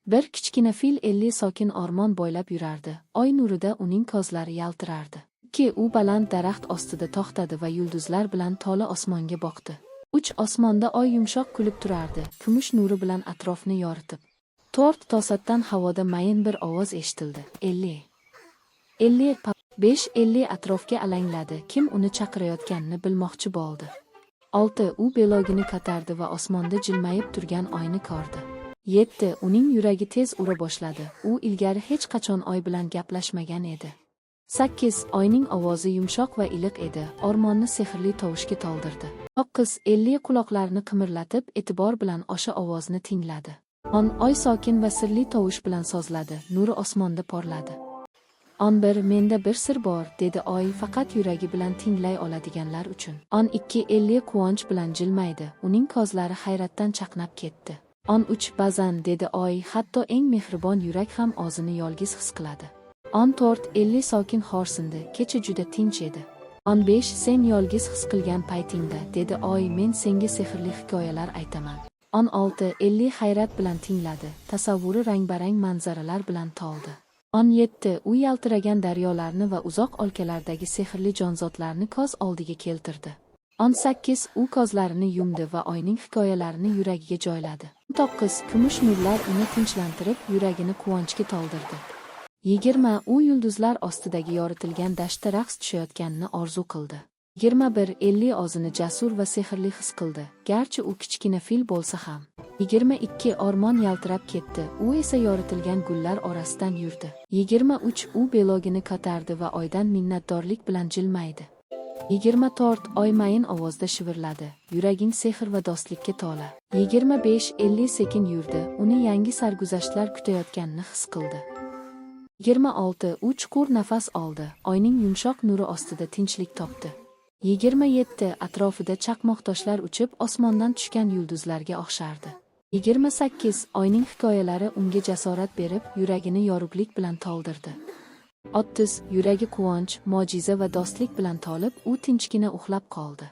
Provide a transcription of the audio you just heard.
Bir kichkina fil Elli sokin ormon bo'ylab yurardi. Oy nurida uning ko'zlari yaltirardi. Ikki, u baland daraxt ostida to'xtadi va yulduzlar bilan to'la osmonga boqdi. Uch, osmonda oy yumshoq kulib turardi, kumush nuri bilan atrofni yoritib. To'rt, to'satdan havoda mayin bir ovoz eshitildi. Elli. Elli. Besh, Elli atrofga alangladi, kim uni chaqirayotganini bilmoqchi bo'ldi. Olti, u belogini ko'tardi va osmonda jilmayib turgan oyni ko'rdi. Yetti, uning yuragi tez ura boshladi. U ilgari hech qachon oy bilan gaplashmagan edi. Sakkiz, oyning ovozi yumshoq va iliq edi, ormonni sehrli tovushga to'ldirdi. 9, Elli quloqlarini qimirlatib, e'tibor bilan o'sha ovozni tingladi. 10, oy sokin va sirli tovush bilan so'zladi, nuri osmonda porladi. 11, menda bir sir bor, dedi oy, faqat yuragi bilan tinglay oladiganlar uchun. 12, Elli quvonch bilan jilmaydi, uning ko'zlari hayratdan chaqnab ketdi. 13, ba'zan, dedi oy, hatto eng mehribon yurak ham o'zini yolg'iz his qiladi. 14, Elli sokin xo'rsindi, kecha juda tinch edi. 15, sen yolg'iz his qilgan paytingda, dedi oy, men senga sehrli hikoyalar aytaman. 16, Elli hayrat bilan tingladi, tasavvuri rang-barang manzaralar bilan to'ldi. 17, u yaltiragan daryolarni va uzoq o'lkalardagi sehrli jonzotlarni ko'z oldiga keltirdi. 18, u ko'zlarini yumdi va oyning hikoyalarini yuragiga joyladi. 19, kumush nurlar uni tinchlantirib, yuragini quvonchga to'ldirdi. 20, u yulduzlar ostidagi yoritilgan dashtda raqs tushayotganini orzu qildi. 21, Elli o'zini jasur va sehrli his qildi, garchi u kichkina fil bo'lsa ham. 22, ormon yaltirab ketdi, u esa yoritilgan gullar orasidan yurdi. 23, u belogini ko'tardi va oydan minnatdorlik bilan jilmaydi. 24, oy mayin ovozda shivirladi, yuraging sehr va do'stlikka to'la. 25, Elli sekin yurdi, uni yangi sarguzashtlar kutayotganini his qildi. 26, u chuqur nafas oldi, oyning yumshoq nuri ostida tinchlik topdi. 27, atrofida chaqmoqtoshlar uchib, osmondan tushgan yulduzlarga o'xshardi. 28, oyning hikoyalari unga jasorat berib, yuragini yorug'lik bilan to'ldirdi. 30, yuragi quvonch, mo'jiza va do'stlik bilan to'lib, u tinchgina uxlab qoldi.